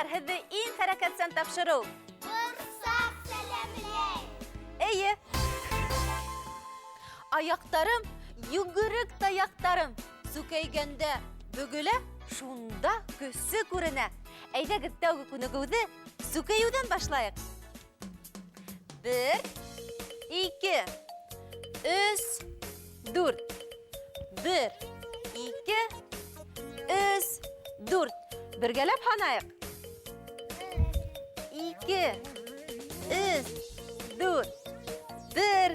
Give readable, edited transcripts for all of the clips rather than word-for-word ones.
Дуҫтар, һеҙҙе иң хәрәкәтсән тапшырыу. Борсаҡ сәләмләй. Эйе. Аяҡтарым, йүгерек таяҡтарым. Сүкәйгәндә бөгөлә, шунда көсө күренә. Әйҙәгеҙ тәүге күнегеүҙе сүкәйеүҙән башлайыҡ. Бер, ике, өс, дүрт. Бер, ике, өс, дүрт. Бергәләп һанайыҡ. Ике, өс, дүрт. Бер,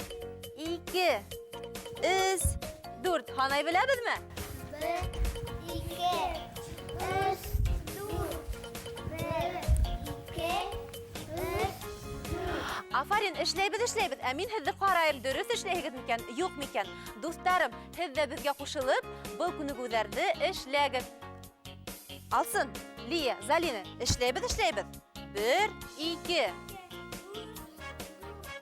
ике, өс, дүрт. Һанай беләбеҙме? Бер, ике, өс, дүрт. Бер, ике, өс, дүрт. Афарин, эшләйбеҙ, эшләйбеҙ. Ә мин һеҙҙе ҡарайым, дөрөҫ эшләйһегеҙ микән, юҡ микән? Дуҫтарым, һеҙ ҙә беҙгә ҡушылып, был күнегеүҙәрҙе эшләгеҙ. Алсын, Лия, Залина, эшләйбеҙ, эшләйбеҙ. Бер, ике.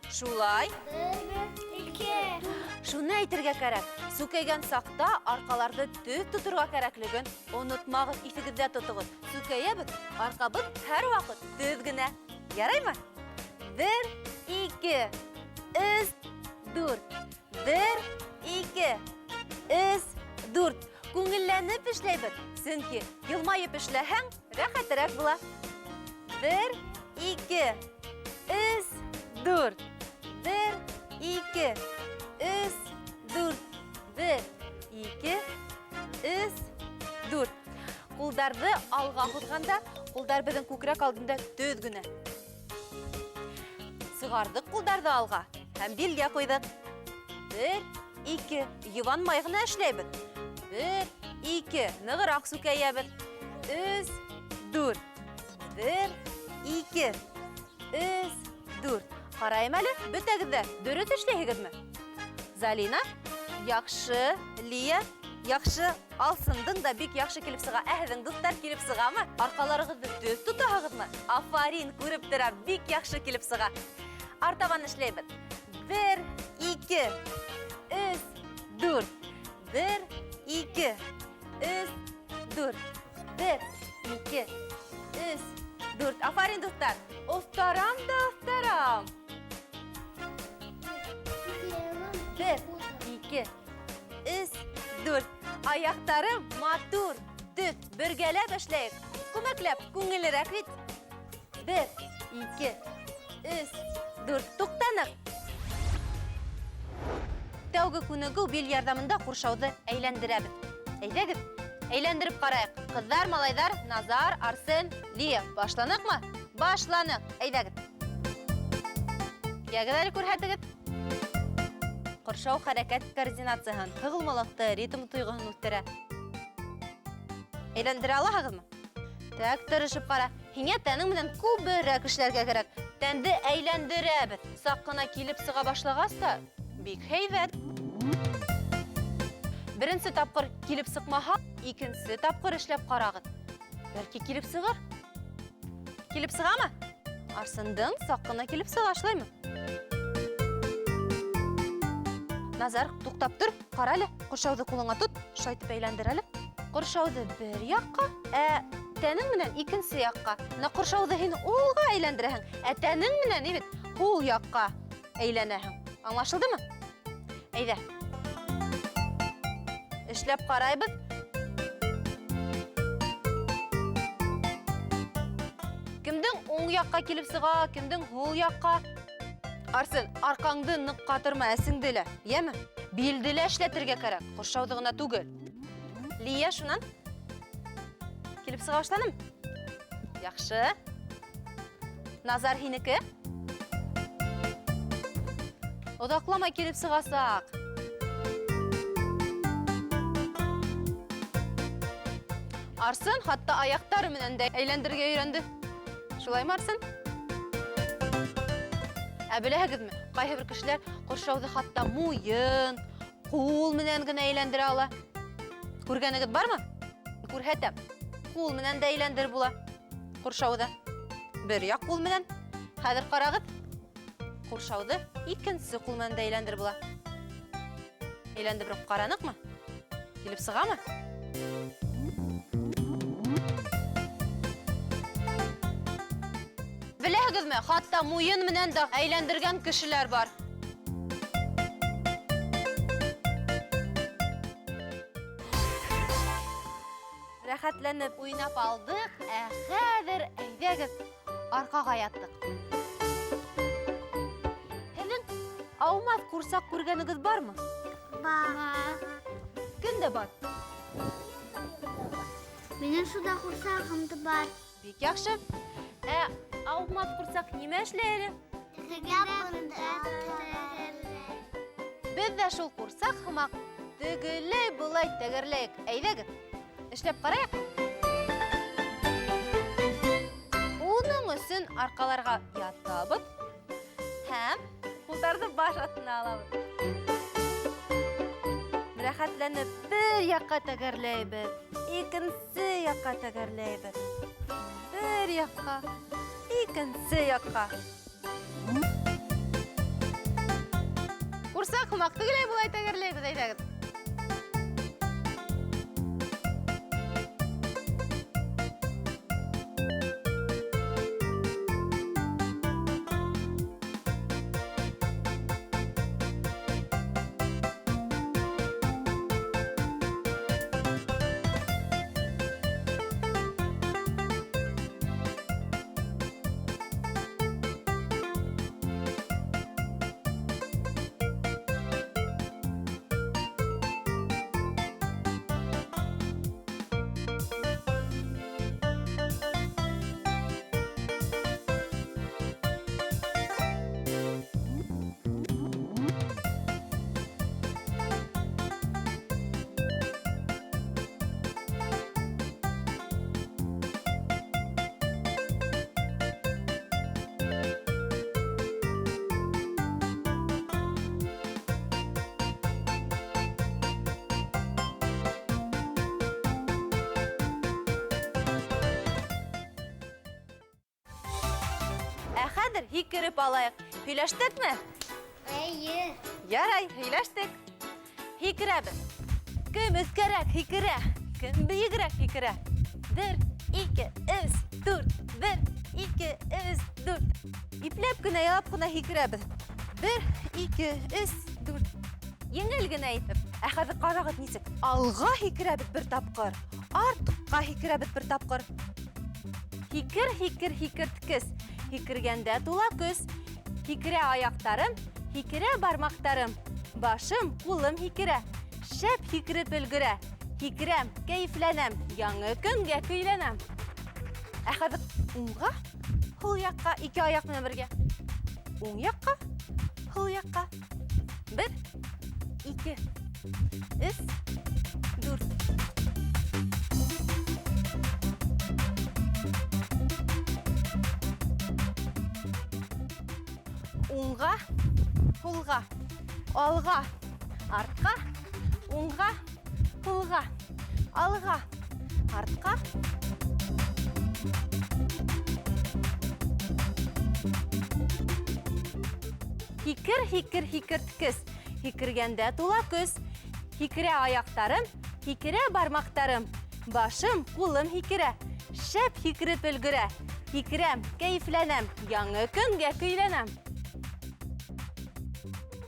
Шулай. Бер, ике. Шуны әйтергә кәрәк, сүкәйгән саҡта арҡаларҙы төҙ тоторға кәрәклеген онотмағыҙ, иҫегеҙҙә тотоғоҙ. Сүкәйәбеҙ, арҡабыҙ һәр ваҡыт төҙ генә. Яраймы? Бер, ике, өс, дүрт. Бер, ике, өс, дүрт. Күңелләнеп эшләйбеҙ, сөнки йылмайып эшләһәң, рәхәтерәк була. Бер, ике, өс, дүрт. Бер, ике, өс, дүрт. Бер, ике, өс, дүрт. Ҡулдарҙы алға һуҙғанда, ҡулдар беҙҙең күкрәк алдында төҙ генә. Сығарҙыҡ ҡулдарҙы алға һәм билгә ҡуйҙыҡ. Бер, ике, йыуанмай ғына эшләйбеҙ. Бер, ике, нығыраҡ сүкәйәбеҙ. Өс, дүрт. Бер, ике, өс, дүрт. Ҡарайым әле, бөтәгеҙ ҙә дөрөҫ эшләйһегеҙме? Залина, яҡшы, Лия, яҡшы, Алсындың да бик яҡшы килеп сыға. Ә һеҙҙең дуҫтар килеп сығамы? Арҡаларығыҙҙы төҙ тотаһығыҙмы? Афарин, күреп торам, бик яҡшы килеп сыға. Артабан эшләйбеҙ. Бер, ике, өс, дүрт. Бер, ике, өс, дүрт. Бер, ике, өс, дүрт. Афарин, дуҫтар. Оҫтарам да оҫтарам. Бер, ике, өс, дүрт. Аяҡтарым матур, төҙ. Бергәләп эшләйек. Күмәкләп күңеллерәк бит. Бер, ике, өс, дүрт. Туҡтаныҡ. Тәүге күнегеү бил ярҙамында ҡуршауҙы әйләндерәбеҙ. Әйҙәгеҙ, әйләндереп ҡарайыҡ. Ҡыҙҙар, малайҙар, Назар, Арсен, Лия, башланыҡмы? Башланыҡ. Әйҙәгеҙ. Йәгеҙ әле күрһәтегеҙ. Ҡоршау хәрәкәт координацияһын, һығылмалыҡты, ритм тойғоһон үҫтерә. Әйләндерә алаһығыҙмы? Тәк, тырышып ҡара. Һиңә тәнең менән күберәк эшләргә кәрәк. Тәнде әйләндерәбеҙ. Саҡ ҡына килеп сыға башлағас та, бик һәйбәт. Беренсе тапҡыр килеп сыҡмаһа, икенсе тапҡыр эшләп ҡарағыҙ. Бәлки килеп сығыр. Килеп сығамы? Арсындың саҡ ҡына килеп сыға, шулаймы? Назар, туҡтап тор, ҡара әле, ҡоршауҙы ҡулыңа тот, шайтып әйләндер әле. Ҡоршауҙы бер яҡҡа, ә тәнең менән икенсе яҡҡа. Менә ҡоршауҙы һин уңға әйләндерәһең, ә тәнең менән бит һул яҡҡа әйләнәһең. Аңлашылдымы? Әйҙә. Эшләп ҡарайбыҙ. Кемдең уң яҡҡа килеп сыға, кемдең һул яҡҡа. Арсен, арҡаңды ныҡ ҡатырма, әсеңде лә, йәме? Билде лә эшләтергә кәрәк, ҡоршауҙы ғына түгел. Лия, шунан? Килеп сыға башланым? Яҡшы. Назар, һинеке? Оҙаҡламай килеп сығасаҡ. Арсен хатта аяҡтары менән дә әйләндерергә өйрәнде. Шулаймы, Арсен? Ә беләһегеҙме, ҡайһы бер кешеләр ҡоршауҙы хатта муйын, ҡул менән генә әйләндерә ала. Күргәнегеҙ бармы? Күрһәтәм. Ҡул менән дә әйләндереп була ҡоршауҙы. Бер яҡ ҡул менән. Хәҙер ҡарағыҙ. Ҡоршауҙы икенсе ҡул менән дә әйләндереп була. Әйләндереп ҡараныҡмы? Килеп сығамы? Беләһегеҙме, хатта муйын менән дә әйләндергән кешеләр бар. Рәхәтләнеп уйнап алдыҡ, ә хәҙер әйҙәгеҙ арҡаға яттыҡ. Һеҙҙең аумаҫ ҡурсаҡ күргәнегеҙ бармы? Бар. Кемдә бар? Минең шунда ҡурсағым да бар. Бик яҡшы. Ә аумаҫ ҡурсаҡ нимә эшләй әле? Беҙ ҙә шул ҡурсаҡ һымаҡ тегеләй былай тәгәрләйек. Әйҙәгеҙ, эшләп ҡарайыҡ. Уның өсөн арҡаларға ятабыҙ һәм ҡулдарҙы баш аҫтына алабыҙ. Рәхәтләнеп бер яҡҡа тәгәрләйбеҙ, икенсе яҡҡа тәгәрләйбеҙ. Бер яҡҡа, икенсе яҡҡа. Ҡурсаҡ һымаҡ тегеләй былай тәгәрләйбеҙ, әйҙәгеҙ. Ә хәҙер һикереп алайыҡ. Һөйләштекме? Эйе. Ярай, һөйләштек. Һикерәбеҙ. Кем өҫкәрәк һикерә? Кем бейегерәк һикерә? 1, 2, 3, 4. 1, 2, 3, 4. Ипләп кенә, ялап ҡына һикерәбеҙ. 1, 2, 3, 4. Еңел генә итеп. Ә хәҙер ҡарағыҙ нисек? Алға һикерәбеҙ бер тапҡыр, артҡа һикерәбеҙ бер тапҡыр. Һикер, һикер, һикерткес. Һикергәндә тула көс. Һикерә аяҡтарым, һикерә бармаҡтарым. Башым, ҡулым һикерә. Шәп һикереп өлгөрә. Һикерәм, кәйефләнәм, яңы көнгә көйләнәм. Ә хәҙер уңға, һул яҡҡа, ике аяҡ менән бергә. Уң яҡҡа, һул яҡҡа. 1, 2, 3, 4. Уңға, һулға, алға, артҡа, уңға, һулға, алға, артҡа. Һикер, һикер, һикерткес. Һикергәндә тула көс. Һикерә аяҡтарым, һикерә бармаҡтарым. Башым, ҡулым һикерә. Шәп һикереп өлгөрә. Һикерәм, кәйефләнәм, яңы көнгә көйләнәм.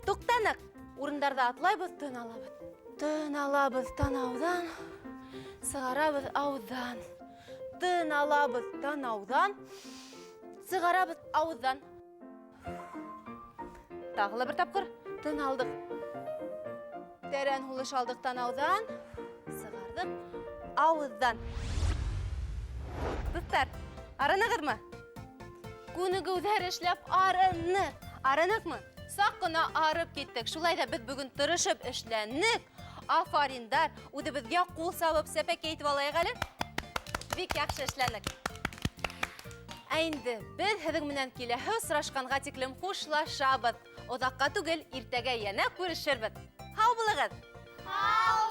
Туҡтаныҡ. Урындарҙа атлайбыҙ, тын алабыҙ. Тын алабыҙ танауҙан, сығарабыҙ ауыҙҙан. Тын алабыҙ танауҙан, сығарабыҙ ауыҙҙан. Тағы ла бер тапҡыр тын алдыҡ. Тәрән һулыш алдыҡ танауҙан, сығарҙыҡ ауыҙҙан. Дуҫтар, арынығыҙмы? Күнегеүҙәр эшләп арыныҡ. Арыныҡмы? Саҡ ҡына арып киттек. Шулай ҙа беҙ бөгөн тырышып эшләнек. Афариндар, үҙебеҙгә ҡул сабып сәпәкәй итеп алайыҡ әле. Бик яҡшы эшләнек. Ә инде беҙ һеҙҙең менән киләһе осрашҡанға тиклем хушлашабыҙ. Оҙаҡҡа түгел, иртәгә йәнә күрешербеҙ. Һау булығыҙ! Һау!